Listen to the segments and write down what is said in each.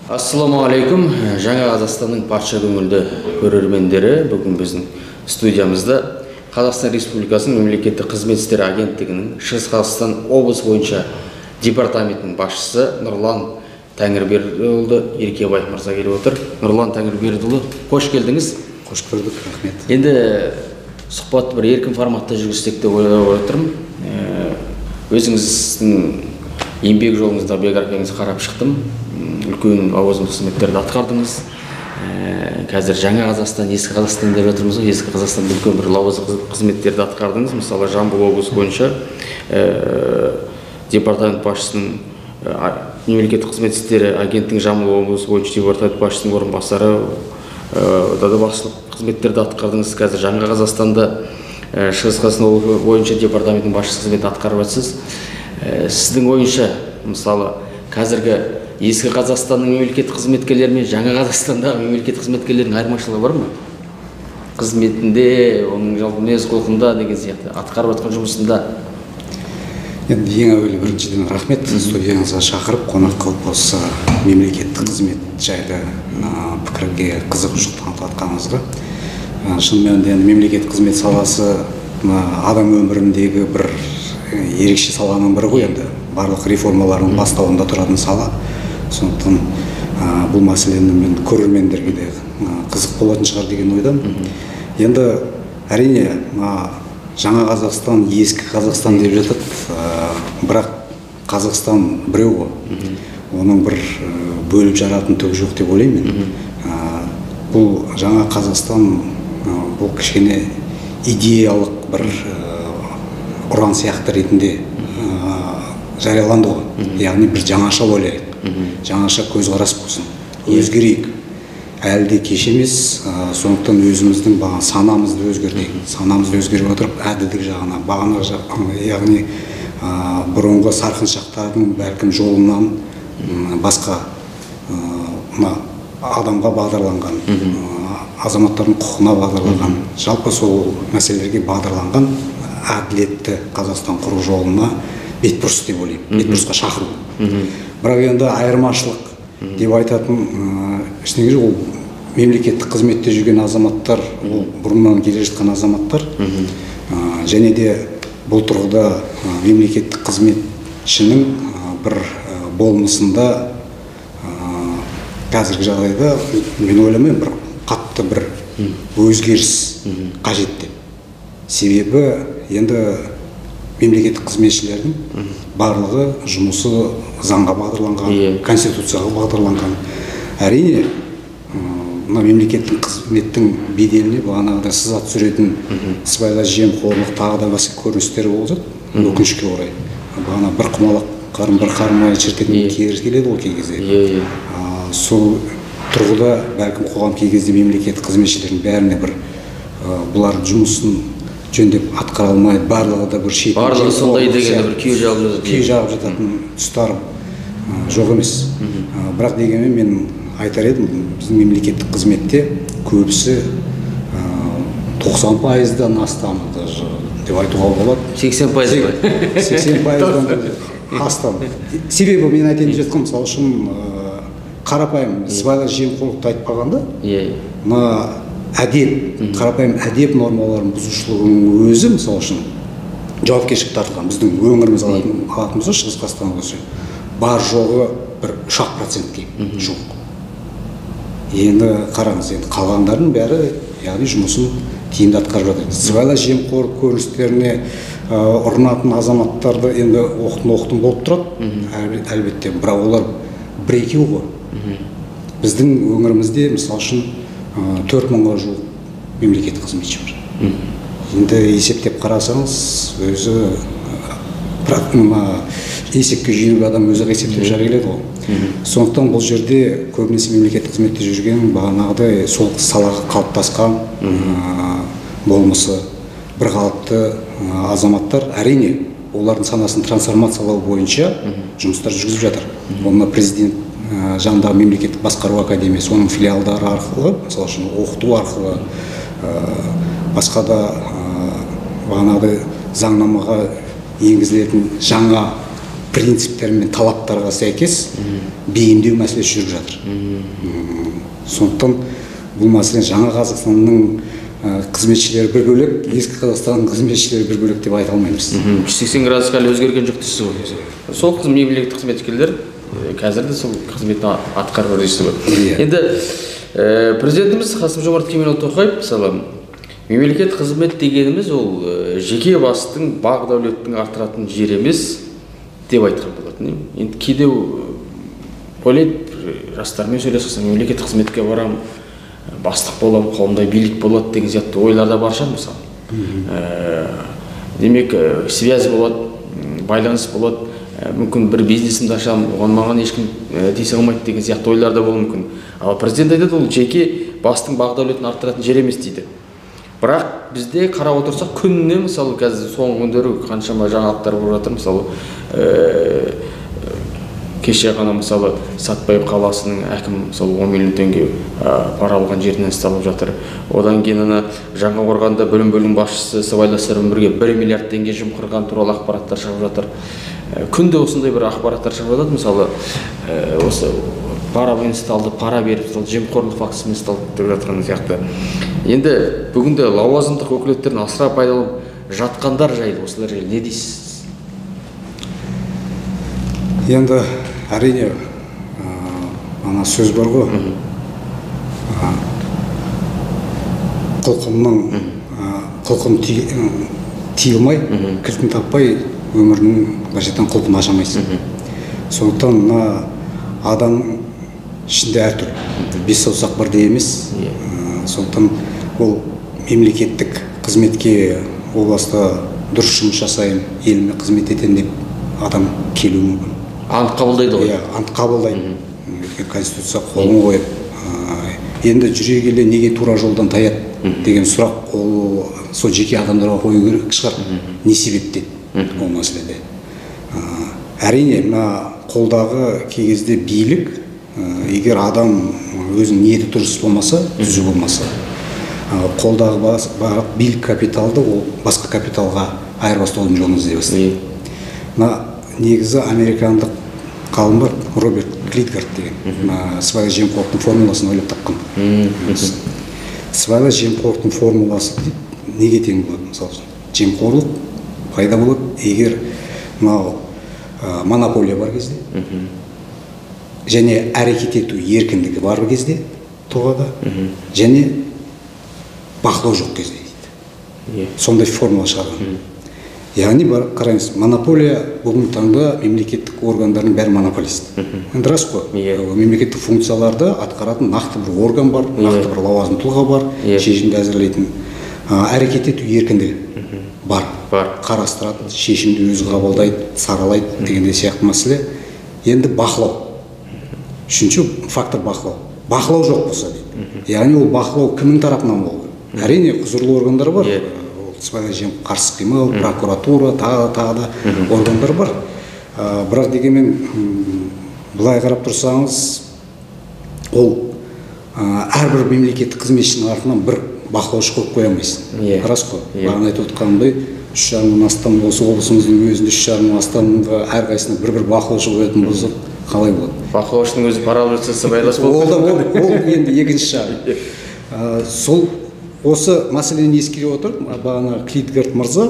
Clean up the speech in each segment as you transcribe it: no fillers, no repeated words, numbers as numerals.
Ассалаумағалейкум, Жаңа Қазақстанның патша көңілді көрермендері. Бүгін біздің студиямызда Қазақстан Республикасының мемлекеттік қызмет істері агенттігінің Шығыс Қазақстан облысы бойынша департаментінің басшысы Нұрлан Тәңірбердіұлы Еркебаев мырза келіп отыр. Нұрлан Тәңірбердіұлы, қош келдіңіз. Қош көрдік, рахмет. Енді сұхбатты бір еркін форматта жүргізсек деп ойлап отырмын. Өзіңіздің еңбек жолыңызда биографияңызды қарап шықтым. Үлкен лауазымды қызметтерді атқардыңыз. Қазір Жаңа Қазақстан, Ескі Қазақстан деп жатырмыз ғой. Ескі Қазақстанда үлкен бір лауазымды қызметтерді атқардыңыз. Мысалы, Жамбыл облысы бойынша департамент басшысының, мемлекеттік қызмет істері агенттігінің Жамбыл облысы бойынша департамент басшысының орынбасары да басшылық қызметтерді атқардыңыз. Қазір Жаңа Қазақстанда Шығыс Қазақстан облысы бойынша департаменттің басшысы қызметін атқарып жатсыз. Сіздің ойынша, мысалы, қазіргі Ескі Қазақстанның мемлекеттік қызметкерлері мен Жаңа Қазақстандағы мемлекеттік қызметкерлердің айырмашылығы бар ма? Қызметінде, оның жалпы мінез құлқында деген сияқты, атқарып жатқан жұмысында. Енді ең әуелі біріншіден рахмет, студияңызға шақырып, қонақ қылып осы мемлекеттік қызмет жайлы пікірге қызығушылық танытып. Шын мәнінде енді мемлекеттік қызмет саласы адам өміріндегі бір ерекше саланың бірі ғой енді. Барлық реформалардың бастауында тұратын сала. Сондықтан бұл мәселені мен көрермендерге де қызық болатын шығар деген ойдамын. Енді әрине Жаңа Қазақстан, Ескі Қазақстан деп жатады, бірақ Қазақстан біреу ғой. Оның бір бөліп жаратын түгі жоқ деп ойлаймын мен. Бұл Жаңа Қазақстан, бұл кішкене идеялық бір ұран сияқты ретінде жарияланды ғой. Яғни бір жаңаша ойлайық, жаңаша көзқарас болсын, өзгерейік. Әлі де кеш емес, сондықтан өзіміздің бағана санамызды өзгертейік. Санамызды өзгеріп отырып, әділдік жағына, бағана яғни бұрынғы сарқыншақтардың бәлкім жолынан басқа мына адамға бағдарланған, азаматтардың құқығына бағдарланған, жалпы сол мәселелерге бағдарланған әділетті Қазақстан құру жолына бетбұрыс деп ойлаймын, бетбұрысқа шақыру. Бірақ енді айырмашылық деп айтатын ештеңе жоқ. Ол мемлекеттік қызметте жүрген азаматтар, ол бұрыннан келе жатқан азаматтар. Және де бұл тұрғыда мемлекеттік қызметшінің бір болмысында қазіргі жағдайда мен ойламаймын бір қатты бір өзгеріс қажет деп. Себебі енді мемлекеттік қызметшілердің барлығы жұмысы заңға бағдарланған, конституцияға бағдарланған. Әрине, мына мемлекеттік қызметтің беделіне бағанағыдай сызат түсіретін сыбайлас жемқорлық тағы да басқа көріністері болып жатыр. Өкінішке орай. Бағана бір құмалақ қарын бір қармай шіртетін кері келеді ғой кей кезде. Сол тұрғыда бәлкім қоғам кей кезде мемлекеттік қызметшілердің бәріне бір бұлар жұмысын жөндеп атқара алмай, барлығы да бір шетінен барлығы сондай дегенде бір күйе жағып жатады. Күйе жағып жататын тұстар жоқ емес. Бірақ дегенмен мен айтар едім, біздің мемлекеттік қызметте көбісі 90%-дан астам деп айтуға болады. 80% ба? 80%-дан астам. Себебі мен айтайын деп жатқаным, мысалы үшін қарапайым сыбайлас жемқорлықты айтпағанда, мына әдеп, қарапайым әдеп нормаларын бұзушылығының өзі, мысалы үшін, жауапкершілік тартылған. Біздің өңіріміз алатын болса, Шығыс Қазақстан облысы бар жоғы бір 3% жоқ. Енді қараңыз, енді қалғандарының бәрі, яғни жұмысын тиімді атқарып жатыр. Сыбайлас жемқорлық көріністеріне ұрынатын азаматтарды енді оқтын-оқтын болып тұрады, әлбетте, бірақ олар бір екеу ғой. Біздің өңірімізде, мысалы үшін, 4000-ға жуық мемлекеттік қызметші бар. Енді есептеп қарасаңыз, өзі есепке жүйрік адам өзі есептеп шыға келеді ғой. Сондықтан бұл жерде көбінесе мемлекеттік қызметте жүрген бағанағыдай сол салаға қалыптасқан болмысы бір қалыпты азаматтар, әрине олардың санасын трансформациялау бойынша жұмыстар жүргізіп жатыр. Оны президент жанындағы мемлекеттік басқару академиясы, оның филиалдары арқылы, мысалы үшін оқыту арқылы, басқа да бағанағыдай заңнамаға енгізілетін жаңа принциптер мен талаптарға сәйкес бейімдеу мәселесі жүріп жатыр. Сондықтан бұл мәселе жаңа Қазақстанның қызметшілері бір бөлек, ескі Қазақстанның қызметшілері бір бөлек деп айта алмаймыз. 180 градусқа әлі өзгерген жоқ дейсіз ғой. Сол мемлекеттік қызметкерлер қазір де сол қызметін атқарып жүр дейсіз ғой. Енді президентіміз Қасым-Жомарт Кемелұлы Тоқаев, мысалы, мемлекет қызмет дегеніміз ол жеке бастың бақ дәулеттің арттыратын жері емес деп айтқан болатын. Енді кейде ойлайды, жастармен сөйлесіп, мемлекеттік қызметке барамын, бастық боламын, қолымда билік болады деген сияқты ойлар да бар шығар, мысалы. Демек, связь болады, байланыс болады, мүмкін бір бизнесімді ашамын, оған маған ешкім тиісе алмайды деген сияқты ойлар да болуы мүмкін. Ал президент айтады, ол жеке бастың бақ дәулетін арттыратын жер емес дейді. Бірақ бізде қарап отырсақ, күніне, мысалы, қазір соңғы күндері қаншама жаңалықтар болып жатыр, мысалы, кеше ғана, мысалы, Сәтбаев қаласының әкімі, мысалы, 10 миллион теңге пара алған жерінен ұсталып жатыр. Одан кейін ана Жаңақорғанда білім бөлім басшысы сыбайластармен бірге 1 миллиард теңге жымқырған туралы ақпараттар шығып жатыр. Күнде осындай бір ақпараттар шығып жатады, мысалы, осы парамен ұсталды, пара беріп ұсталды, жемқорлық фактісімен ұсталды деп жатқан сияқты. Енді бүгінде лауазымдық өкілеттерін асыра пайдаланып жатқандар жайлы, осылар жайлы не дейсіз? Енді әрине, ана сөз бар ғой, құлқын тиылмай, кілтін таппай өмірінің былайша айтқанда құлқын аша алмайсың. Сондықтан мына адам ішінде әртүрлі, бес саусақ бірдей емес. Сондықтан ол мемлекеттік қызметке о баста дұрыс жұмыс жасаймын, еліме қызмет етемін деп адам келуі мүмкін. Ант қабылдайды ғой. Иә, ант қабылдайды. Өйткені Конституция қолын қойып, енді жүре келе неге тура жолдан таяды деген сұрақ ол сол жеке адамдарға қою керек шығар. Не себептен ол мәселеде? Әрине, мына қолдағы кей кезде билік, егер адам өзінің ниеті дұрыс болмаса, түзу болмаса, қолдағы билік капиталды ол басқа капиталға айырбастаудың жолын іздей бастайды. Мына негізі американдық ғалым бар, Роберт Клитгард деген, мына сыбайлас жемқорлықтың формуласын ойлап тапқан. Сыбайлас жемқорлықтың формуласы дейді, неге тең болады, мысалы үшін? Жемқорлық пайда болады, егер мынау монополия бар кезде, және әрекет ету еркіндігі бар кезде тұлғада, және бақылау жоқ кезде дейді. Сондай формула шығарған. Яғни қараңыз, монополия бүгінгі таңда мемлекеттік органдардың бәрі монополист. Енді рас қой. Мемлекеттік функцияларды атқаратын нақты бір орган бар, нақты бір лауазымды тұлға бар, шешімді әзірлейтін, әрекет ету еркіндігі бар. Қарастырады, шешімді өзі қабылдайды, саралайды дегендей сияқты мәселе. Енді бақылау. Үшінші фактор бақылау. Бақылау жоқ болса дейді. Яғни ол бақылау кімнің тарапынан болу керек? Әрине, құзырлы органдар бар. Ол сыбайлас жемқорлыққа қарсы қимыл, прокуратура, тағы да органдар бар. Бірақ дегенмен, былай қарап тұрсаңыз, ол әрбір мемлекеттік қызметшінің артынан бір бақылаушы қойып қоя алмайсың. Рас қой. Бағана айтып отқанымдай, үш жарым мыңнан астам осы облысымыздың өзінде үш жарым мыңнан астамға әрқайсысына бір-бір бақылаушы қоятын болсақ, қалай болады? Бақылаушының өзі пара алып жатса, сыбайлас болып Ол да, ол енді екінші жағы. Сол осы мәселені ескере отырып, бағана Клитгард мырза,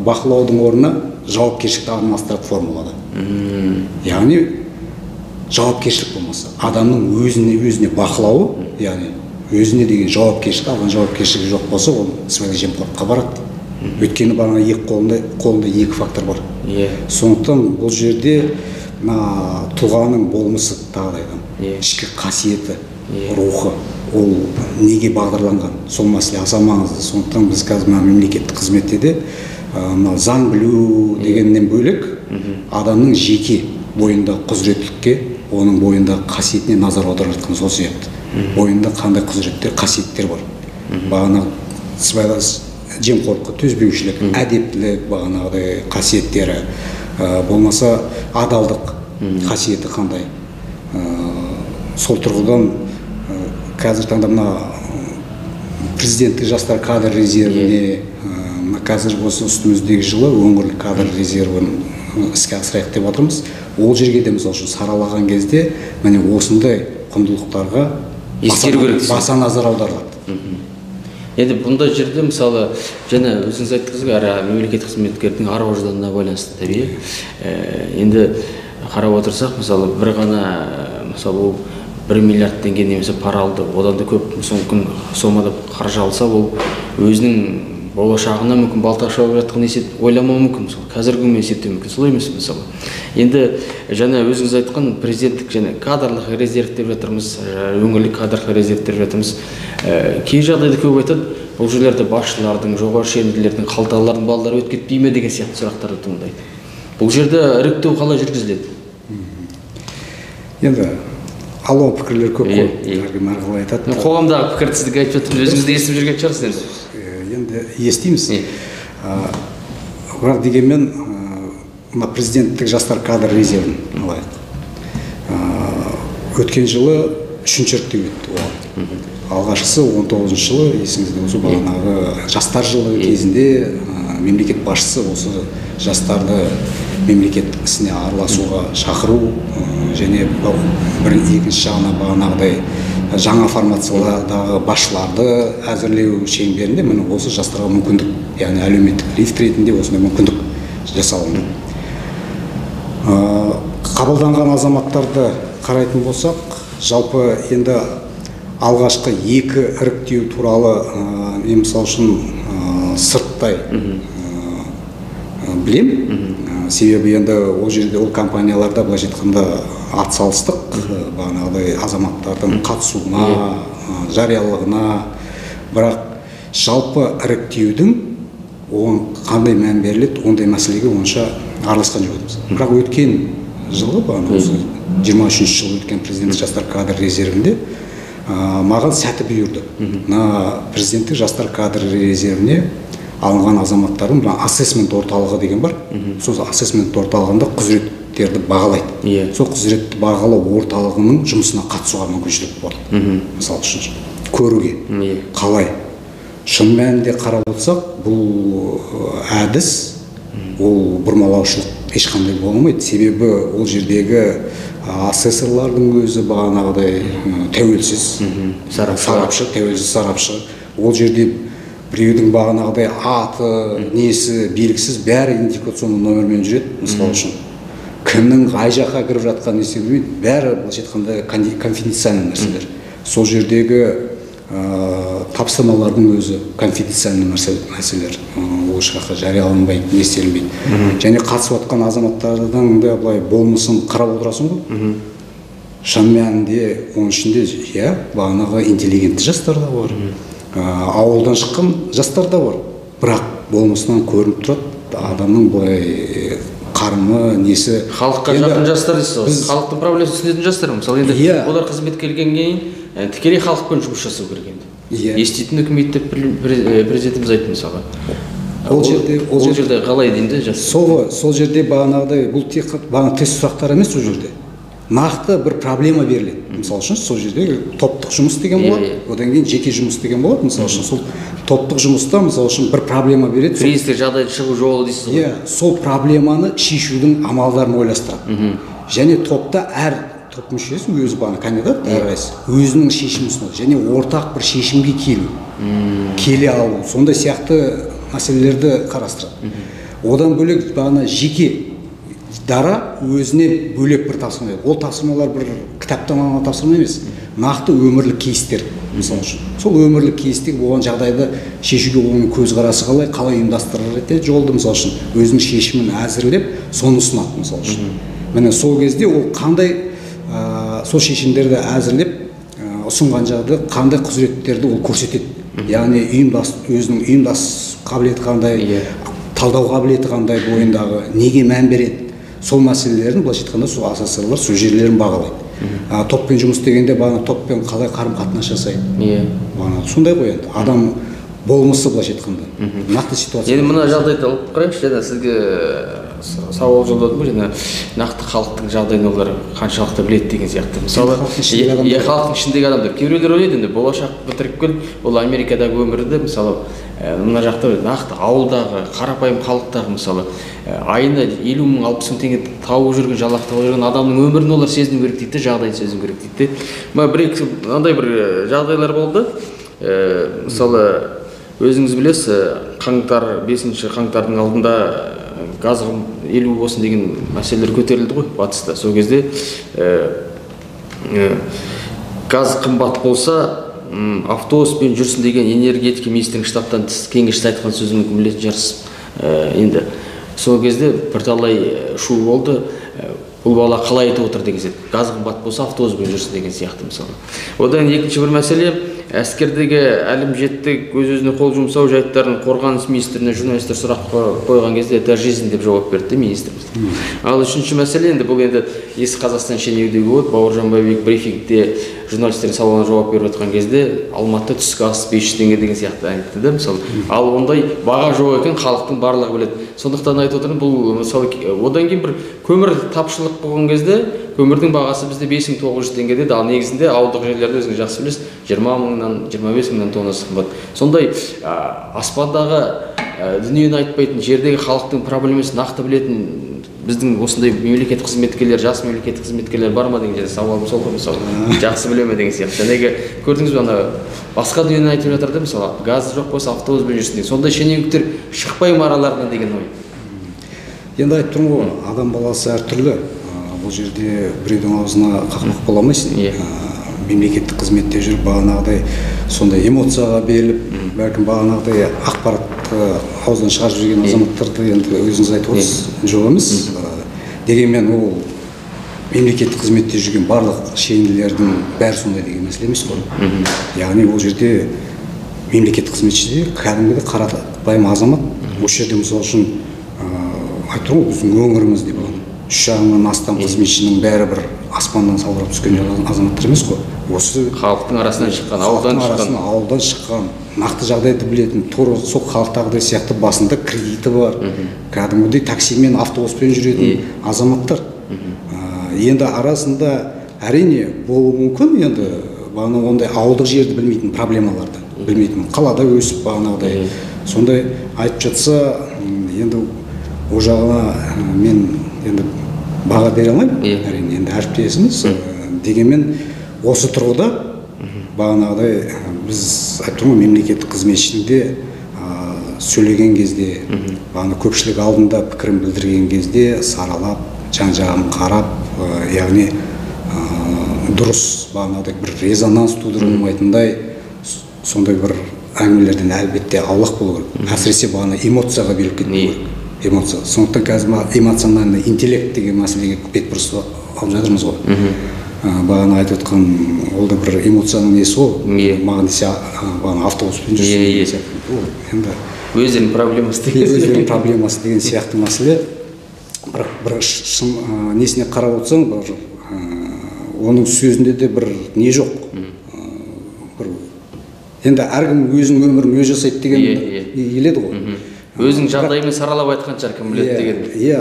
бақылаудың орнына жауапкершілікті алмастырады формулада. Яғни жауапкершілік болмаса, адамның өзіне бақылауы, яғни өзіне деген жауапкершілік, алған жауапкершілігі жоқ болса, ол сыбайлас жемқорлыққа барады. Өйткені бағана екі қолында екі фактор бар. Сондықтан бұл жерде мына тұлғаның болмысы тағы да айтамын. Ішкі қасиеті, рухы, ол неге бағдарланған, сол мәселе аса маңызды. Сондықтан біз қазір мына мемлекеттік қызметте де, мына заң білу дегеннен бөлек, адамның жеке бойында құзыреттілікке, оның бойында қасиетіне назар аударып жатқан сол себепті. Бойында қандай құзыреттер, қасиеттер бар. Бағана сыбайлас жемқорлыққа төзбеушілік, әдептілік, бағанағыдай қасиеттері, болмаса адалдық қасиеті қандай. Сол тұрғыдан қазіргі таңда мына президенттік жастар кадр резервіне, мына қазір осы үстіміздегі жылы өңірлік кадр резервін іске асырайық деп отырмыз. Ол жерге де мысалы үшін саралаған кезде міне осындай құндылықтарға баса назар аударылады. Енді бұндай жерде мысалы және өзіңіз айттыңыз ғой, әр мемлекеттік қызметкердің ар ожданына байланысты деп, иә. Енді қарап отырсақ, мысалы бір ғана мысалы ол 1 миллиард теңге немесе пара алды, одан да көп мүмкін сомада қаржы алса, ол өзінің болашағына мүмкін балта шауып жатқан есеп ойламауы мүмкін, мысалы қазіргі күнмен есептеу мүмкін, солай емес мысалы. Енді жаңа өзіңіз айтқан президенттік және кадрлық резерв деп жатырмыз, өңірлік кадрлық резерв деп жатырмыз. Кей жағдайда көп айтады, бұл жерлерде басшылардың, жоғары шенділердің, қалталардың балалары өтіп кетпей ме деген сияқты сұрақтар туындайды. Бұл жерде іріктеу қалай жүргізіледі? Енді алуан пікірлер көп қой, әркім әрқалай айтады. Қоғамдағы пікірді сіздікі айтып жатырмын, өзіңіз де естіп жүрген шығарсыз енді. Енді естиміз. Бірақ дегенмен мына президенттік жастар кадр резервін алайық. Өткен жылы үшінші іріктеу өтті оған. Алғашқысы 19 жылы, есіңізде болса, бағанағы жастар жылы кезінде мемлекет басшысы осы жастарды мемлекет ісіне араласуға шақыру және бір екінші жағына бағанағыдай жаңа формациядағы басшыларды әзірлеу шеңберінде міне осы жастарға мүмкіндік, яғни әлеуметтік лифт ретінде осындай мүмкіндік жасалынды. Қабылданған азаматтарды қарайтын болсақ, жалпы енді алғашқы екі іріктеу туралы мен мысалы үшін сырттай білем. Себебі енді ол жерде ол компанияларда былайша айтқанда атсалыстық, бағанағыдай азаматтардың қатысуына, жариялығына. Бірақ жалпы іріктеудің оған қандай мән беріледі, ондай мәселеге онша араласқан жоқпыз. Бірақ өткен жылы, бағана осы 23 жылы өткен президенттік жастар кадр резервінде маған сәті бұйырды. Мына президенттік жастар кадр резервіне алынған азаматтардың мына ассесмент орталығы деген бар. Сол ассесмент орталығында құзыреттерді бағалайды. Сол құзыретті бағалау орталығының жұмысына қатысуға мүмкіншілік болды. Мысалы үшін көруге. Қалай? Шын мәнінде қарап отырсақ, бұл әдіс ол бұрмалаушылық ешқандай болмайды. Себебі ол жердегі асессорлардың өзі бағанағыдай тәуелсіз сарапшы, тәуелсіз сарапшы. Ол жерде біреудің бағанағыдай аты, несі белгісіз, бәрі идентификационный номермен жүреді, мысалы үшін. Кімнің қай жаққа кіріп жатқанын несі білмейді, бәрі былайша айтқанда конфиденциальный нәрселер. Сол жердегі тапсырмалардың өзі конфиденциальный мәселелер, ол жаққа жарияланбайды, не істелінбейді. Және қатысып жатқан азаматтардың да былай болмысын қарап отырасың ғой. Шын мәнінде оның ішінде иә, бағанағы интеллигентті жастар да бар, ауылдан шыққан жастар да бар. Бірақ болмысынан көрініп тұрады, адамның былай қарымы, несі. Халыққа жақын жастар дейсіз ғой, халықтың проблемасын түсінетін жастар. Мысалы енді олар қызметке келгеннен кейін тікелей халықпен жұмыс жасау керек енді. Еститін үкімет деп президентіміз айтты мысалға. Ол жерде қалай деймін де? Сол жерде бағанағыдай бұл тек бағана тест сұрақтары емес, ол жерде нақты бір проблема беріледі. Мысалы үшін сол жерде топтық жұмыс деген болады, одан кейін жеке жұмыс деген болады. Мысалы үшін сол топтық жұмыста мысалы үшін бір проблема береді. Кризистік жағдайдан шығу жолы дейсіз ғой. Иә, сол проблеманы шешудің амалдарын ойластырады. Және топта әр топ мүшесі өзі бағана кандидат, әрқайсысы өзінің шешімін ұсынады және ортақ бір шешімге келу, келе алу, сондай сияқты мәселелерді қарастырады. Одан бөлек бағана жеке дара өзіне бөлек бір тапсырма береді. Ол тапсырмалар бір кітаптан алынған тапсырма емес, нақты өмірлік кейстер, мысалы үшін. Сол өмірлік кейстегі болған жағдайды шешуге оның көзқарасы қалай, қалай ұйымдастырар еді жолды, мысалы үшін, өзінің шешімін әзірлеп, соны ұсынады, мысалы үшін. Міне сол кезде ол қандай сол шешімдерді әзірлеп ұсынған жағдайда қандай құзыреттерді ол көрсетеді. Яғни өзінің ұйымдас қабілеті қандай, талдау қабілеті қандай, бойындағы неге мән береді. Сол мәселелерін былайша айтқанда сол асессорлар сол жерлерін бағалайды. Топпен жұмыс дегенде бағана топпен қалай қарым-қатынас жасайды. Бағана сондай ғой енді адам болмысы былайша айтқанда нақты ситуация. Енді мына жағдайды алып қарайықшы, жаңа сізге сауал жолдадым ғой, жаңа нақты халықтың жағдайын олар қаншалықты біледі деген сияқты. Мысалы, халықтың ішіндегі адамдар. Кейбіреулер ойлайды, енді болашақ бітіріп келіп, ол Америкадағы өмірді, мысалы, мына жақта нақты ауылдағы, қарапайым халықтағы, мысалы, айына 50 мың, 60 мың теңге тауып жүрген, жалақы тауып жүрген адамның өмірін олар сезіну керек дейді, жағдайын сезіну керек дейді. Бір екі мынандай бір жағдайлар болды. Мысалы, өзіңіз білесіз, қаңтар, 5 қаңтардың алдында газ 50 болсын деген мәселелер көтерілді ғой батыста. Сол кезде газ қымбат болса, автобуспен жүрсін деген энергетика министрінің штабтан тыс кеңесшісі айтқан сөзін мүмкін білетін шығарсыз. Енді сол кезде бірталай шу болды. Бұл бала қалай айтып отыр деген сияқты. Газ қымбат болса, автобуспен жүрсін деген сияқты мысалы. Одан екінші бір мәселе, әскердегі әлімжеттік, өз-өзіне қол жұмсау жайттарын қорғаныс министріне журналистер сұрақ қойған кезде это жизнь деп жауап берді министріміз. Ал үшінші мәселе, енді бұл енді Ескі Қазақстан шенеунігі болды. Бауыржан Байбек брифингте журналистердің сауалына жауап беріп жатқан кезде Алматыда түскі ас 500 теңге деген сияқты айтты да, мысалы. Ал ондай баға жоқ екен, халықтың барлығы біледі. Сондықтан айтып отырмын, бұл мысалы, одан кейін бір көмір тапшылық болған кезде көмірдің бағасы бізде 5900 теңге деді, ал негізінде ауылдық жерлерде өзіңіз жақсы білесіз, 20 мыңнан, 25 мыңнан тоннасы қымбат. Сондай аспандағы дүниені айтпайтын, жердегі халықтың проблемасын нақты білетін біздің осындай мемлекеттік қызметкерлер, жас мемлекеттік қызметкерлер бар ма деген жерде сауалым сол ғой, мысалы, жақсы біле ме деген сияқты. Жәнегі көрдіңіз бе, ана басқа дүниені айтып жатыр да, мысалы, газ жоқ болса автобуспен жүрсін деген. Сондай шенеуніктер шықпай ма араларынан деген ой. Енді айтып тұрмын ғой, адам баласы әртүрлі. Бұл жерде біреудің аузына қақпақ бола алмайсың. Мемлекеттік қызметте жүріп бағанағыдай сондай эмоцияға беріліп, бәлкім бағанағыдай ақпаратты аузынан шығарып жүрген азаматтарды енді өзіңіз айтып отырсыз, жоқ емес. Дегенмен ол мемлекеттік қызметте жүрген барлық шенділердің бәрі сондай деген мәселе емес қой. Яғни ол жерде мемлекеттік қызметші де кәдімгідей қарапайым азамат. Осы жерде мысалы үшін айтып тұрмын ғой, біздің өңірімізде болған 3,5 мыңнан астам қызметшінің бәрі бір аспаннан салбырап түскен азаматтар емес қой. Осы халықтың арасынан шыққан, ауылдан шыққан, ауылдан шыққан, нақты жағдайды білетін, тура сол халықтағыдай сияқты басында кредиті бар, кәдімгідей таксимен, автобуспен жүретін азаматтар. Енді арасында әрине болуы мүмкін, енді бағана ондай ауылдық жерді білмейтін, проблемаларды білмейтін, қалада өсіп бағанағыдай сондай айтып жатса, енді ол жағына мен енді баға бере алмаймын, әрине енді әріптесіміз. Дегенмен осы тұрғыда бағанағыдай біз айтып тұрмын, мемлекеттік қызметшінің де сөйлеген кезде, бағана көпшілік алдында пікірін білдірген кезде саралап, жан-жағын қарап, яғни дұрыс бағанағыдай бір резонанс тудырмайтындай сондай бір әңгімелерден әлбетте аулақ болу керек. Әсіресе бағана эмоцияға беріліп кетпеу керек. Эмоция. Сондықтан қазір эмоциональный интеллект деген мәселеге бетбұрыс алып жатырмыз ғой. Бағана айтып отқан ол да бір эмоцияның несі ғой. Маған десе бағана автобуспен жүрсін деген сияқты. Ол енді өздерінің проблемасы деген, өздерінің проблемасы деген сияқты мәселе. Бірақ бір шын несіне қарап отырсаң, бір оның сөзінде де бір не жоқ. Бір енді әркім өзінің өмірін өзі жасайды деген келеді ғой. Өзінің жағдайымен саралап айтқан шығар, кім біледі деген. Иә,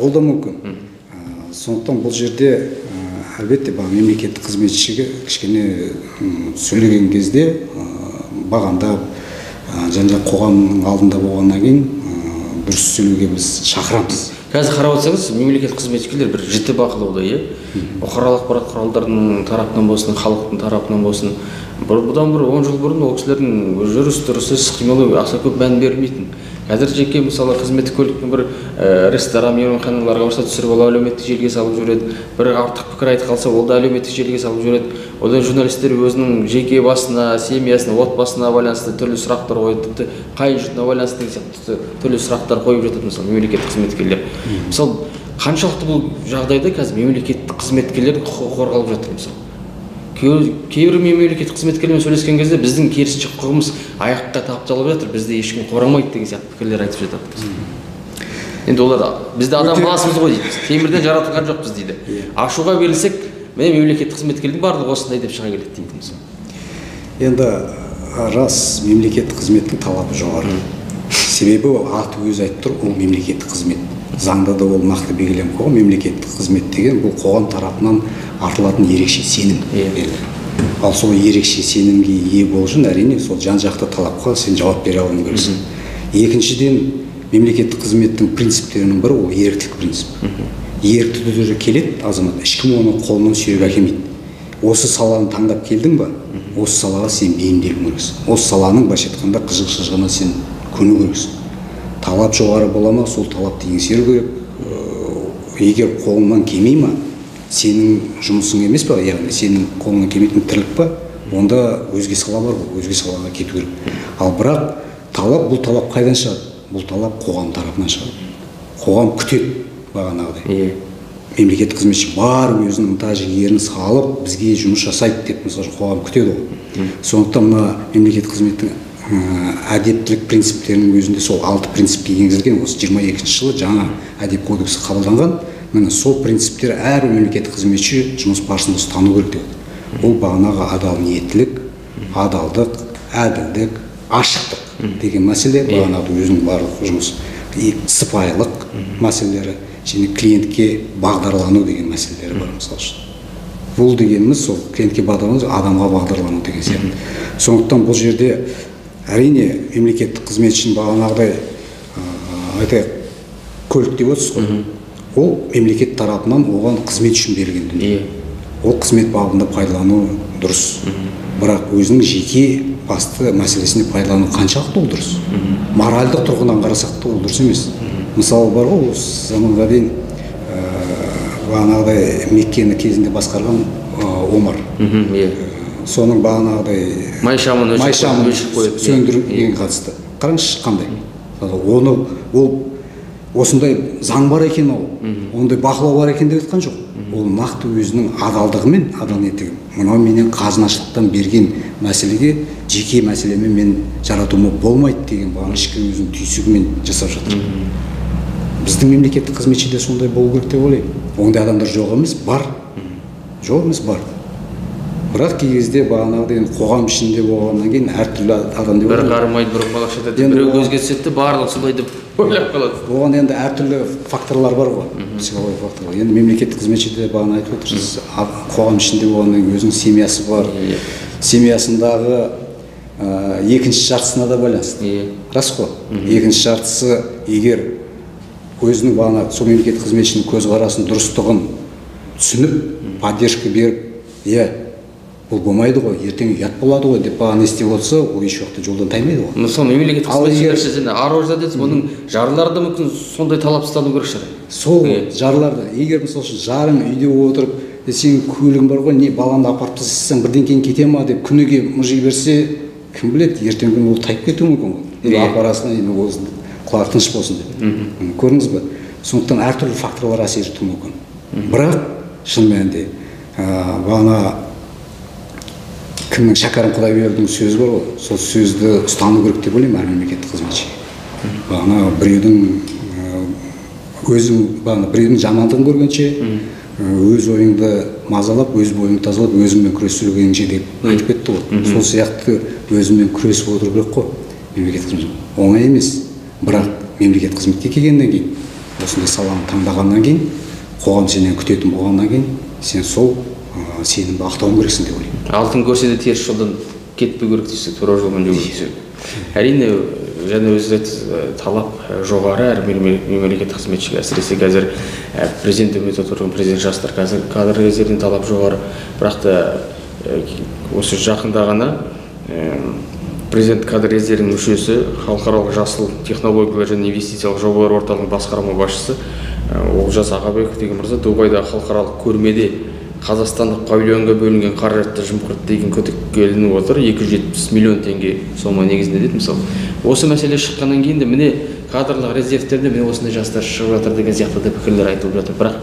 ол да мүмкін. Сондықтан бұл жерде әлбетте мемлекеттік қызметшіге кішкене сөйлеген кезде бағандап, және қоғамның алдында болғаннан кейін дұрыс сөйлеуге біз шақырамыз. Қазір қарап отырсаңыз, мемлекеттік қызметкерлер бір жіті бақылауда, иә? Бұқаралық ақпарат құралдарының тарапынан болсын, халықтың тарапынан болсын. Бұдан бір 10 жыл бұрын ол кісілердің жүріс-тұрысы, іс-қимылы аса көп мән бермейтін. Қазір жеке, мысалы, қызметтік көлікпен бір ресторан, мейрамханаларға барса түсіріп алып әлеуметтік желіге салып жібереді. Бір артық пікір айтып қалса, ол да әлеуметтік желіге салып жібереді. Одан журналистер өзінің жеке басына, семьясына, отбасына байланысты түрлі сұрақтар қояды, тіпті қайын жұртына байланысты деген сияқты түрлі сұрақтар қойып жатады, мысалы, мемлекеттік қызметкерлер. Мысалы, қаншалықты бұл жағдайда қазір мемлекеттік қызметкерлердің құқығы қорғалып жатыр, мысалы. Кейбір мемлекеттік қызметкерлермен сөйлескен кезде біздің керісінше құқығымыз аяққа тапталып жатыр, бізді ешкім қорамайды деген сияқты пікірлер айтып жатады. Енді олар бізді адам баласымыз ғой дейді, темірден жаратылған жоқпыз дейді. Ашуға берілсек, міне мемлекеттік қызметкерлердің барлығы осындай деп шыға келеді дейді, мысалы. Енді рас, мемлекеттік қызметтің талабы жоғары. Себебі аты өзі айтып тұр, ол мемлекеттік қызмет. Заңда да ол нақты белгіленіп қойған, мемлекеттік қызмет деген бұл қоғам тарапынан артылатын ерекше сенім. Ал сол ерекше сенімге ие болу үшін әрине сол жан-жақты талапқа сен жауап бере алуың керексің. Екіншіден, мемлекеттік қызметтің принциптерінің бірі ол еріктілік принцип. Ерікті түрде келеді азамат, ешкім оны қолынан сүйреп әкелмейді. Осы саланы таңдап келдің ба, осы салаға сен бейімделуің керексің. Осы саланың былайша айтқанда қыжық-шыжығына сен көну керексің. Талап жоғары бола ма, сол талапты еңсеру керек. Егер қолыңнан келмей ма, сенің жұмысың емес па, яғни сенің қолыңнан келмейтін тірлік па, онда өзге сала бар ғой, өзге салаға кету керек. Ал бірақ талап, бұл талап қайдан шығады? Бұл талап қоғам тарапынан шығады. Қоғам күтеді бағанағыдай. Мемлекеттік қызметші бар өзінің ынта жігерін салып бізге жұмыс жасайды деп мысалы қоғам күтеді ғой. Сондықтан мына мемлекеттік қызметтің әдептілік принциптерінің өзінде сол 6 принципке енгізілген. Осы 22 жылы жаңа әдеп кодексі қабылданған. Міне сол принциптер әр мемлекеттік қызметші жұмыс барысында ұстану керек деп. Ол бағанағы адал ниеттілік, адалдық, әділдік, ашықтық деген мәселе, бағанағы өзінің барлық жұмыс, сыпайылық мәселелері және клиентке бағдарлану деген мәселелері бар мысалы үшін. Бұл дегеніміз сол клиентке бағдарлану, адамға бағдарлану деген сияқты. Сондықтан бұл жерде әрине мемлекеттік қызметшінің бағанағыдай айтайық көлік деп отырсыз ғой, ол мемлекет тарапынан оған қызмет үшін берілген дүние. Ол қызмет бабында пайдалану дұрыс. Бірақ өзінің жеке басты мәселесіне пайдалану қаншалықты ол дұрыс? Моральдық тұрғыдан қарасақ та ол дұрыс емес. Мысалы бар ғой, осы заманға дейін бағанағыдай Меккені кезінде басқарған Омар. Соның бағанағыдай май шамын сөндіруге қатысты. Қараңызшы қандай. Оны ол осындай заң бар екен, ол ондай бақылау бар екен деп айтқан жоқ. Ол нақты өзінің адалдығымен, адал ниеттігімен, мынау менен қазынашылықтан берген мәселеге жеке мәселемен мен жаратуыма болмайды деген бағана ішкі өзінің түйсігімен жасап жатыр. Біздің мемлекеттік қызметші де сондай болу керек деп ойлаймын. Ондай адамдар жоқ емес, бар. Жоқ емес, бар. Бірақ кей кезде бағанағыдай енді қоғам ішінде болғаннан кейін әртүрлі адам деп бір қарамайды, бір құмалақ шатады, біреу көзге түседі, барлығы солай деп ойлап қалады. Оған енді әртүрлі факторлар бар ғой, психологиялық факторлар. Енді мемлекеттік қызметші де бағана айтып отырсыз, қоғам ішінде болғаннан кейін өзінің семьясы бар. Семьясындағы екінші жартысына да байланысты. Рас қой. Екінші жартысы егер өзінің бағана сол мемлекеттік қызметшінің көзқарасын дұрыстығын түсініп, поддержка беріп, иә, бұл болмайды ғой, ертең ұят болады ғой деп бағана істеп отырса, ол еш уақытта жолдан таймайды ғой. Мысалы мемлекеттік қызметшілер ар ождан дедіңіз, оның жарлары да мүмкін сондай талап ұстану керек шығар. Сол жарларды, егер мысалы үшін жарың үйде отырып, сенің көлігің бар ғой, не балаңды апарып тастасаң бірден кейін кете ма деп күніге мыжи берсе, кім біледі, ертеңгі күні ол тайып кетуі мүмкін ғой. Енді апарасың, енді ол құлағы тыныш болсын деп. Көрдіңіз бе? Сондықтан әртүрлі факторлар әсер етуі мүмкін. Бірақ шын мәнінде бағана кімнің Шәкәрім Құдайбердінің сөзі бар ғой, сол сөзді ұстану керек деп ойлаймын әр мемлекеттік қызметшіге. Бағана біреудің өзің бағана біреудің жамандығын көргенше, өз ойыңды мазалап, өз бойыңды тазалап, өзіңмен күресіп деп айтып кетті ғой. Сол сияқты өзіңмен күресіп отыру керек қой мемлекеттік қызмет. Оңай емес, бірақ мемлекеттік қызметке келгеннен кейін, осындай саланы таңдағаннан кейін, қоғам сенен күтетін болғаннан кейін, сен сол сенімді ақтауың керексің деп ойлаймын. Алтын көрсе де теріс жолдан кетпеу керек дейсіз, тура жолмен жүру керек. Әрине, және өзіңіз айттыңыз, талап жоғары әр мемлекеттік қызметшіге, әсіресе қазір президент үкіметі отырған президент жастар қазір кадр резервінен талап жоғары. Бірақ та осы жақында ғана президент кадр резервінің мүшесі, халықаралық жасыл технологиялар және инвестициялық жобалар орталығының басқарма басшысы Олжас Ағабеков деген мырза Дубайдағы халықаралық көрмеде қазақстандық павильонға бөлінген қаражатты жымқырды деген күдікке ілініп отыр. 270 миллион теңге сома негізінде деді. Мысалы, осы мәселе шыққаннан кейін де міне кадрлық резервтерде міне осындай жастар шығып жатыр деген сияқты да пікірлер айтылып жатыр. Бірақ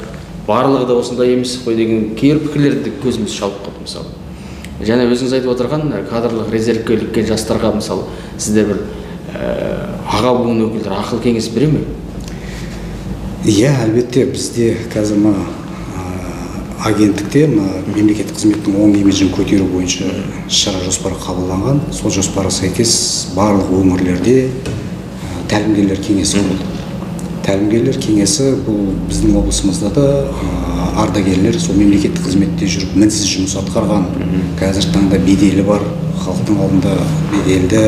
барлығы да осындай емес қой деген кейбір пікірлерді көзіміз шалып қалды мысалы. Және өзіңіз айтып отырған кадрлық резервке іліккен жастарға мысалы сіздер бір аға буын өкілдері ақыл кеңес бере ме? Иә, әлбетте бізде қазір мына агенттікте мына мемлекеттік қызметтің оң имиджін көтеру бойынша іс-шара жоспары қабылданған. Сол жоспарға сәйкес барлық өңірлерде тәлімгерлер кеңесі құрылды. Тәлімгерлер кеңесі бұл біздің облысымызда да ардагерлер сол мемлекеттік қызметте жүріп мінсіз жұмыс атқарған, қазіргі таңда беделі бар, халықтың алдында беделді,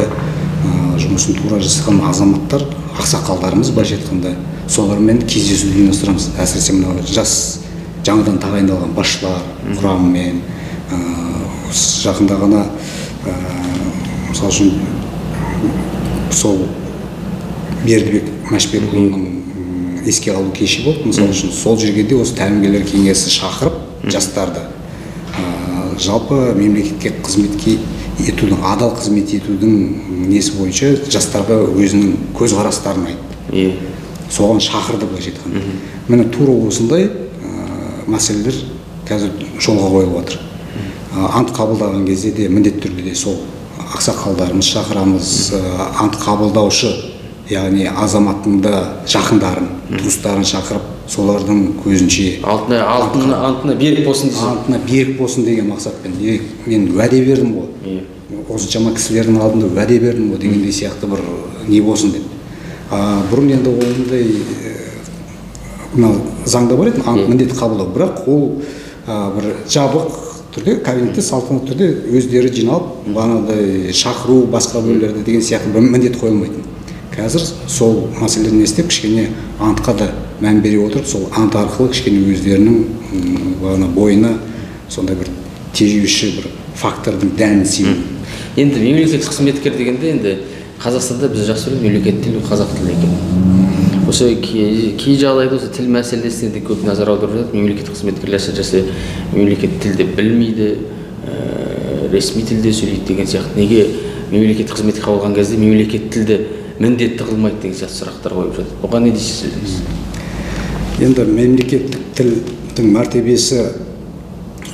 жұмысын тура жасаған азаматтар, ақсақалдарымыз былайша айтқанда, солармен кездесуді ұйымдастырамыз. Әсіресе мынау жас жаңадан тағайындалған басшылар құрамымен жақында ғана мысалы үшін сол Бердібек Мәшбекұлының еске алу кеші болды. Мысалы үшін сол жерге де осы тәлімгерлер кеңесі шақырып жастарды жалпы мемлекетке қызметке етудің, адал қызмет етудің несі бойынша жастарға өзінің көзқарастарын айтты. Соған шақырды былайша айтқанда. Міне тура осындай мәселелер қазір жолға қойылып жатыр. Ант қабылдаған кезде де міндетті түрде де сол ақсақалдарымыз шақырамыз, ант қабылдаушы, яғни азаматтың да жақындарын, туыстарын шақырып, солардың көзінше антына берік болсын дейсіз. Антына берік болсын деген мақсатпен. Мен уәде бердім ғой. Осыншама кісілердің алдында уәде бердім ғой дегендей сияқты бір не болсын деп. Бұрын енді ондай мына заңда бар еді, ант міндетті қабылдау, бірақ ол бір жабық түрде, кабинетте салтанатты түрде өздері жиналып, бағанағыдай шақыру, басқа бөлімдерде деген сияқты бір міндет қойылмайтын. Қазір сол мәселені естіп, кішкене антқа да мән бере отырып, сол ант арқылы кішкене өздерінің бағана бойына сондай бір тежеуші бір фактордың дәнін себу. Енді мемлекеттік қызметкер дегенде енді Қазақстанда біз жақсы білеміз, мемлекеттік тіл қазақ тілі екен. Осы кей жағдайда осы тіл мәселесіне де көп назар аударып жатады. Мемлекеттік қызметкерлер әсіресе мемлекеттік тілді білмейді, ресми тілде сөйлейді деген сияқты. Неге мемлекеттік қызметке қабылған кезде мемлекеттік тілді міндетті қылмайды деген сияқты сұрақтар қойып жатады. Бұған не дейсіз өзіңіз? Енді мемлекеттік тілдің мәртебесі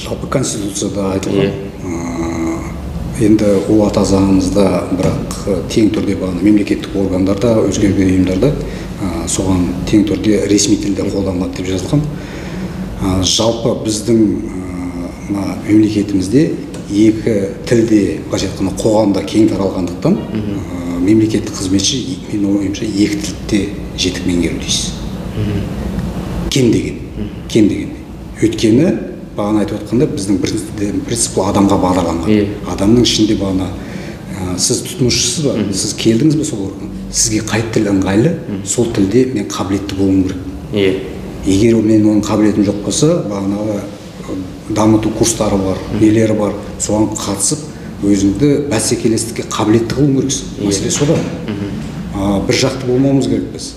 жалпы Конституцияда айтылған. Енді ол ата заңымызда бірақ тең түрде бағана мемлекеттік органдарда, өзге де ұйымдарда соған тең түрде ресми тілде қолданылады деп жазылған. Жалпы біздің мына мемлекетімізде екі тілде, былайша айтқанда, қоғамда кең таралғандықтан мемлекеттік қызметші, менің ойымша, екі тілді жетік меңгеру тиіс. Кем деген, кем дегенде. Өйткені бағана айтып отқанда біздің принцип ол адамға бағдарланған. Адамның ішінде бағана сіз тұтынушысыз ба, сіз келдіңіз бе сол органға, сізге қай тіл ыңғайлы, сол тілде мен қабілетті болуым керек. Егер мен оның қабілетім жоқ болса, бағанағы дамыту курстары бар, нелері бар, соған қатысып өзіңді бәсекелестікке қабілетті қылуың керексің. Мәселе сода. Бір жақты болмауымыз керек біз.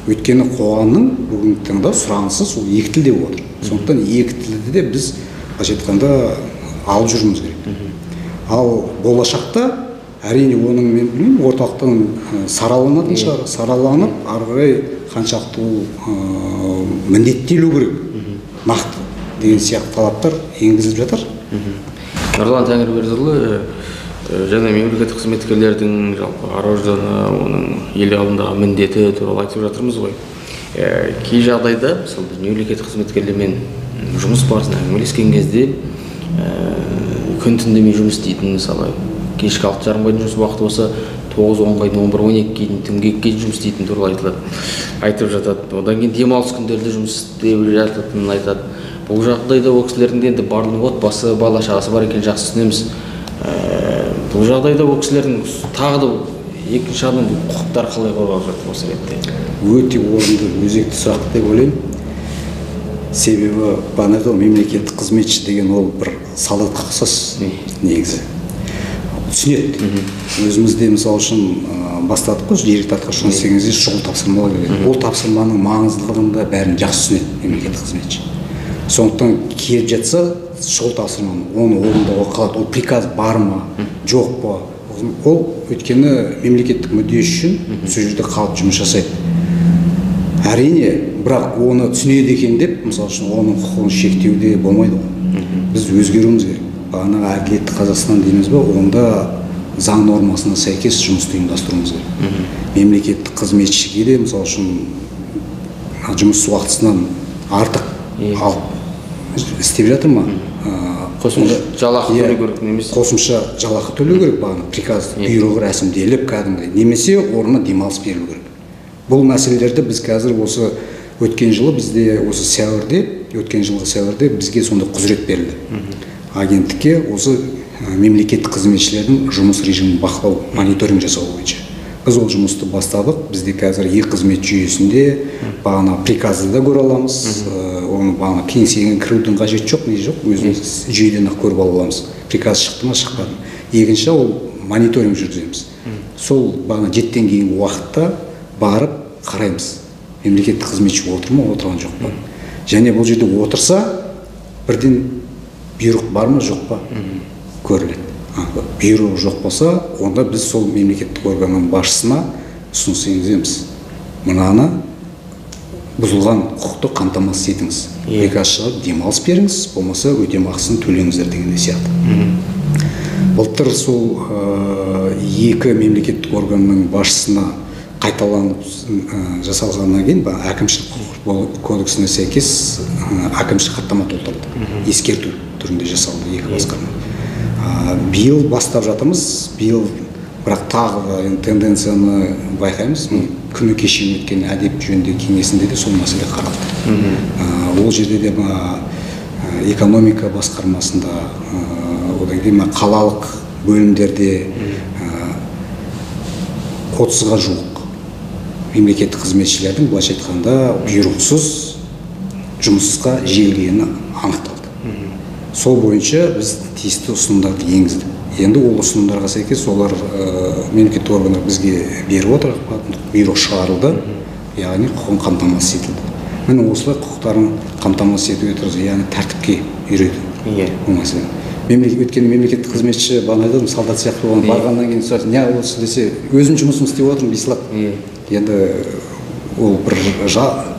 Өйткені қоғамның бүгінгі таңда сұранысы сол екі тілде болып отыр. Сондықтан екі тілді де біз былайша айтқанда алып жүруіміз керек. Ал болашақта әрине оның мен білмеймін, орталықтан сараланатын шығар, сараланып ары қарай қаншалықты ол міндеттелу керек нақты деген сияқты талаптар енгізіліп жатыр. Нұрлан Тәңірбердіұлы, және мемлекеттік қызметкерлердің жалпы ар-ожданы, оның ел алдындағы міндеті туралы айтып жатырмыз ғой. Кей жағдайда, мысалы, мемлекеттік қызметкерлермен жұмыс барысында әңгімелескен кезде күн түн демей жұмыс істейтін, мысалы, кешкі 6:30-ға дейін жұмыс уақыты болса, 9-10-ға дейін, 11-12-ге дейін, түнгі 2-ге дейін жұмыс істейтін туралы айтылады, айтып жатады. Одан кейін демалыс күндерде жұмыс істеп жататынын айтады. Бұл жағдайда ол кісілердің де енді барлық отбасы, бала шағасы бар екенін жақсы түсінеміз. Бұл жағдайда ол кісілердің тағы да екінші жағынан құқықтары қалай қорғалып жатыр осы ретте? Өте орынды, өзекті сұрақ деп ойлаймын. Себебі бағанағы мемлекеттік қызметші деген ол бір солдатқа ұқсас негізі. Түсінеді. Өзімізде мысалы үшін бастадық қой, жергілікті атқарушы жұмыс істеген кезде шұғыл тапсырмалар келеді. Ол тапсырманың маңыздылығын да бәрін жақсы түсінеді мемлекеттік қызметші. Сондықтан келіп жатса шұғыл тапсырманы, оны орындауға қалады. Ол приказ бар ма, жоқ па? Ол өйткені мемлекеттік мүдде үшін сол жерде қалып жұмыс жасайды. Әрине, бірақ оны түсінеді екен деп, мысалы үшін оның құқығын шектеуде болмайды ғой. Біз өзгеруіміз керек. Бағанағы әділетті Қазақстан дейміз ба, онда заң нормасына сәйкес жұмысты ұйымдастыруымыз керек. Мемлекеттік қызметшіге де, мысалы үшін, жұмыс уақытысынан артық алып істеп жатыр ма? Қосымша жалақы төлеу керек немесе? Қосымша жалақы төлеу керек, бағана приказ, бұйрығы рәсімделіп кәдімгідей, немесе орнына демалыс берілу керек. Бұл мәселелерді біз қазір осы өткен жылы бізде осы сәуірде, өткен жылғы сәуірде бізге сондай құзырет берілді. Агенттікке осы мемлекеттік қызметшілердің жұмыс режимін бақылау, мониторинг жасау бойынша. Біз ол жұмысты бастадық. Бізде қазір е-қызмет жүйесінде бағана приказды да көре аламыз, оны бағана кеңсеге кірудің қажеті жоқ, не жоқ, өзіміз жүйеден ақ көріп ала аламыз. Приказ шықты ма, шықпады ма. Екінші, ол мониторинг жүргіземіз. Сол бағана 7-тен кейінгі уақытта барып қараймыз. Мемлекеттік қызметші отыр ма, отырған жоқ па. Және бұл жерде отырса, бірден бұйрық бар ма, жоқ па көріледі. Бұйрығы жоқ болса, онда біз сол мемлекеттік органның басшысына ұсыныс енгіземіз. Мынаны бұзылған құқықты қамтамасыз етіңіз. Приказ шығып, демалыс беріңіз, болмаса өтемақысын төлеңіздер дегендей сияқты. Былтыр сол екі мемлекеттік органның басшысына қайталанып жасалғаннан кейін әкімшілік құқық кодексіне сәйкес әкімшілік хаттама толтырылды. Ескерту түрінде жасалды екі басқарма. Биыл бастап жатырмыз, биыл бірақ тағы да тенденцияны байқаймыз. Күні кеше өткен әдеп жөніндегі кеңесінде де сол мәселе қаралды. Ол жерде де экономика басқармасында, одан кейін қалалық бөлімдерде 30-ға жуық мемлекеттік қызметшілердің былайша айтқанда бұйрықсыз жұмысқа жегілгені анықталды. Сол бойынша біз тиісті ұсынымдарды енгіздік. Енді ол ұсынымдарға сәйкес олар мемлекеттік органдар бізге беріп отыр, бұйрық шығарылды, яғни құқығын қамтамасыз етілді. Міне осылай құқықтарын қамтамасыз етуге тырысу, яғни тәртіпке үйрету. Бұл мәселе. Өйткені мемлекеттік қызметші бағана айтдым, солдат сияқты болған, барғаннан кейін сұрайды, не осы десе, өзім жұмысымды істеп отырмын дей салады. Енді ол бір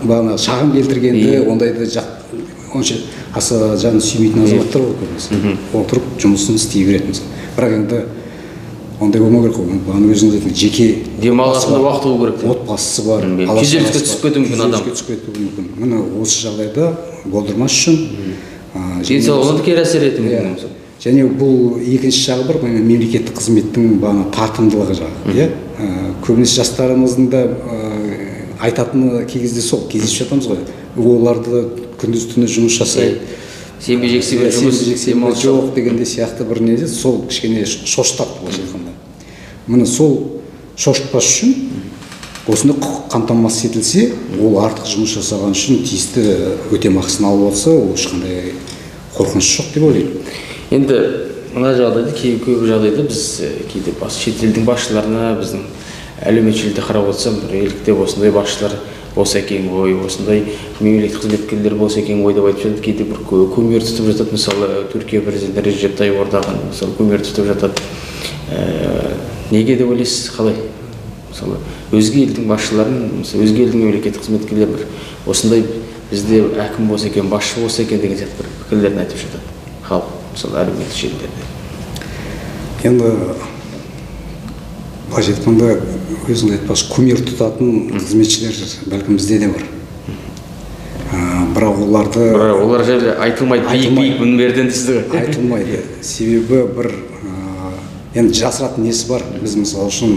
бағана шағым келтіргенде ондайды онша аса жанын сүймейтін азаматтар ғой көбінесе. Отырып жұмысын істей береді мысалы. Бірақ енді ондай болмау керек қой. Бағана өзіңіз айттыңыз, жеке демалатын уақыт болу керек. Отбасысы бар, күйзеліске түсіп кетуі мүмкін адам. Күйзеліске түсіп кетуі мүмкін. Міне осы жағдайда болдырмас үшін денсаулығына да кері әсер етуі мүмкін. Және бұл екінші жағы бар, мемлекеттік қызметтің бағана тартымдылығы жағы. Көбінесе жастарымыздың да айтатыны кей кезде сол, кездесіп жатамыз ғой. Оларды күндіз түні жұмыс жасайды, сенбі жексенбі жұмыс жоқ дегенде сияқты бір неде сол кішкене шошытады былайша айтқанда. Міне сол шошытпас үшін осындай құқық қамтамасыз етілсе, ол артық жұмыс жасаған үшін тиісті өтемақысын алып отырса, ол ешқандай қорқыныш жоқ деп ойлаймын. Енді мына жағдайда, көп жағдайда біз кейде шетелдің басшыларына, біздің әлеуметтік желіде қарап отырсам, бір еліктеп осындай басшылар болса екен ғой, осындай мемлекеттік қызметкерлер болса екен ғой деп айтып жатады. Кейде бір кумир тұтып жатады, мысалы Түркия президенті Режеп Тайып Эрдоған мысалы кумир тұтып жатады. Неге деп ойлайсыз, қалай? Мысалы өзге елдің басшыларын, мысалы өзге елдің мемлекеттік қызметкерлері бір осындай бізде әкім болса екен, басшы болса екен деген сияқты бір пікірлерін айтып жатады халық, мысалы әлеуметтік желілерде. Енді былайша айтқанда, өзіңіз айтпақшы, кумир тұтатын қызметшілер бәлкім бізде де бар. Бірақ оларды олар жайлы айтылмайды, биік мінберден дейсіз ғой. Айтылмайды. Себебі бір енді жасыратын несі бар. Біз мысалы үшін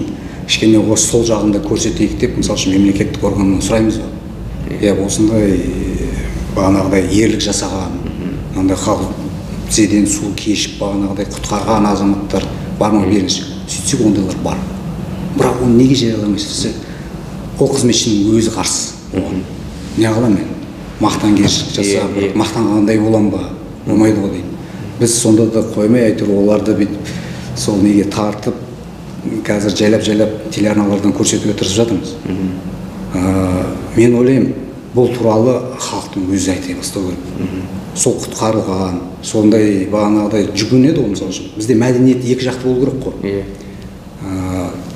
кішкене осы сол жағында көрсетейік деп, мысалы үшін мемлекеттік органнан сұраймыз ғой. Иә, осындай бағанағыдай ерлік жасаған, мынандай халық тізеден су кешіп бағанағыдай құтқарған азаматтар бар ма, беріңізші. Сөйтсек ондайлар бар. Бірақ оны неге жарияламайсыз десе, ол қызметшінің өзі қарсы оған. Не қыламын мен? Мақтангершілік жасап, мақтанғандай болам ба? Болмайды ғой дейді. Біз сонда да қоймай, әйтеуір оларды бүйтіп сол неге тартып, қазір жайлап-жайлап телеарналардан көрсетуге тырысып жатырмыз. Мен ойлаймын, бұл туралы халықтың өзі айта бастау керек. Сол құтқарылған, сондай бағанағыдай жүгінеді ғой мысалы үшін. Бізде мәдениет екі жақты болу керек қой.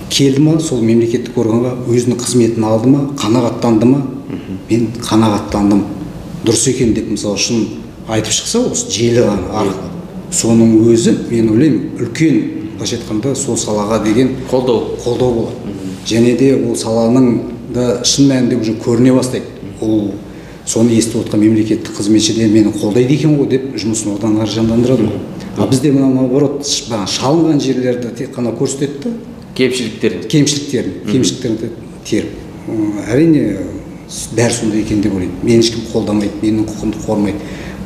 Келді ма, сол мемлекеттік органға өзінің қызметін алды ма, қанағаттанды ма? Мен қанағаттандым, дұрыс екен деп мысалы үшін айтып шықса, осы желі арқылы. Соның өзі, мен ойлаймын, үлкен, былайша айтқанда, сол салаға деген қолдау болады. Және де ол саланың да шын мәнінде уже көріне бастайды. Ол соны естіп отқан мемлекеттік қызметші де мені қолдайды екен ғой деп жұмысын одан ары жандандырады ғой. А бізде мына наоборот, шалынған жерлерді тек қана көрсетеді да, кемшіліктерін теріп. әрине бәрі сондай екен деп ойлайды. Мені ешкім қолдамайды, менің құқығымды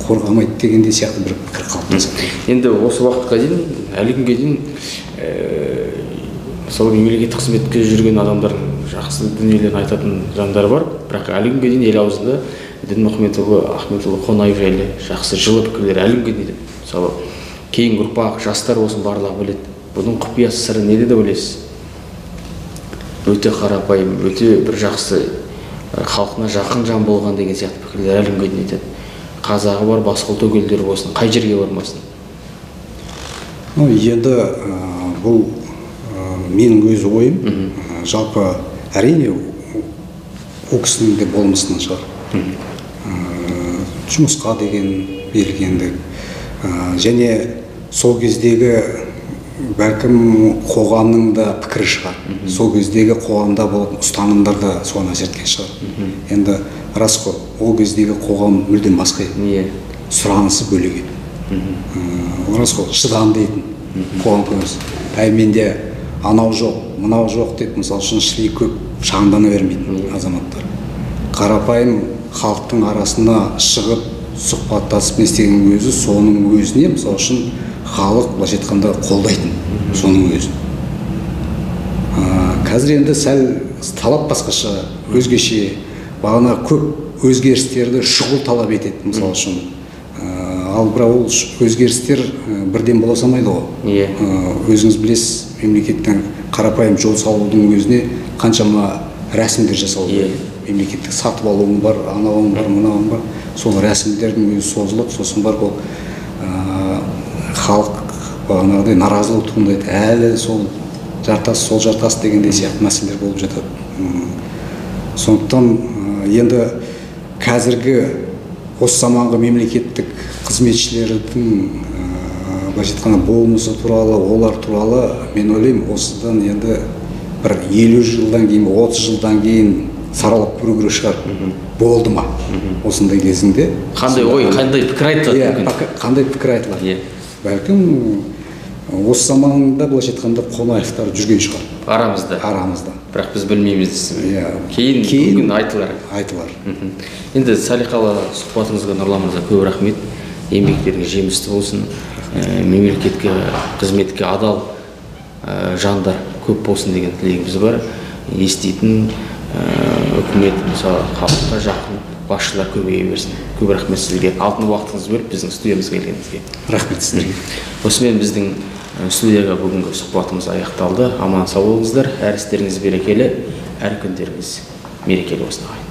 қорғамайды дегендей сияқты бір пікір қалыптасады. Енді осы уақытқа дейін, әлі күнге дейін, мысалы, мемлекеттік қызметке жүрген адамдардың жақсы дүниелерін айтатын жандар бар, бірақ әлі күнге дейін ел аузында Дінмұхамедұлы Ахметұлы Қонаев жайлы жақсы жылы пікірлер әлі күнге дейін. Мысалы, кейінгі ұрпақ, жастар болсын барлығы біледі. Бұның құпиясы сыры неде деп ойлайсыз? Өте қарапайым, өте бір жақсы, халқына жақын жан болған деген сияқты пікірлер әлі күнге дейін айтады. Қазағы бар, басқа ұлт өкілдері болсын, қай жерге бармасын. Енді бұл менің өз ойым. Жалпы әрине ол кісінің де болмысынан шығар. Жұмысқа деген берілгендік, және сол кездегі бәлкім қоғамның да пікірі шығар. Сол кездегі қоғамда болатын ұстанымдар да соған әсер еткен шығар. Енді рас қой, ол кездегі қоғам мүлдем басқа еді. Сұранысы бөлек еді. Рас қой, шыдамды етін қоғам көбісі. Әй, менде анау жоқ, мынау жоқ деп, мысалы үшін, шіли көп шағымдана бермейтін азаматтар. Қарапайым халықтың арасына шығып, сұхбаттасып не істегеннің өзі, соның өзіне, мысалы үшін, халық былайша айтқанда қолдайтын соның өзін. Қазір енді сәл талап басқаша, өзгеше, бағана көп өзгерістерді шұғыл талап етеді, мысалы үшін. Ал бірақ ол өзгерістер бірден бола салмайды ғой. Өзіңіз білесіз, мемлекеттің қарапайым жол салудың өзіне қаншама рәсімдер жасалу керек. Мемлекеттік сатып алуың бар, анауың бар, мынауың бар. Сол рәсімдердің өзі созылып, сосын барып ол халық бағанағыдай наразылық туындайды. Әлі сол жартас, сол жартас дегендей сияқты мәселелер болып жатады. Сондықтан енді қазіргі осы заманғы мемлекеттік қызметшілердің былайша айтқанда болмысы туралы, олар туралы мен ойлаймын, осыдан енді бір 50 жылдан кейін, 30 жылдан кейін саралап көру керек шығар. Болды ма? Осындай кезінде. Қандай ой, қандай пікір айтылады мүмкін? Қандай пікір айтылады? Бәлкім осы заманда былайша айтқанда Қонаевтар жүрген шығар. Арамызда. Арамызда. Бірақ біз білмейміз дейсіз бе? Кейін Кейін мүмкін айтылар. Айтылар. Енді салиқалы сұхбатыңызға, Нұрлан мырза, көп рахмет. Еңбектеріңіз жемісті болсын. Мемлекетке, қызметке адал жандар көп болсын деген тілегіміз бар. Еститін үкімет, мысалы, халыққа жақын басшылар көбейе берсін. Көп рахмет сізге. Алтын уақытыңызды бөліп біздің студиямызға келгеніңізге. Рахмет сіздерге. Осымен біздің студияға бүгінгі сұхбатымыз аяқталды. Аман сау болыңыздар. Әр істеріңіз берекелі, әр күндеріңіз мерекелі болсын, ағайын.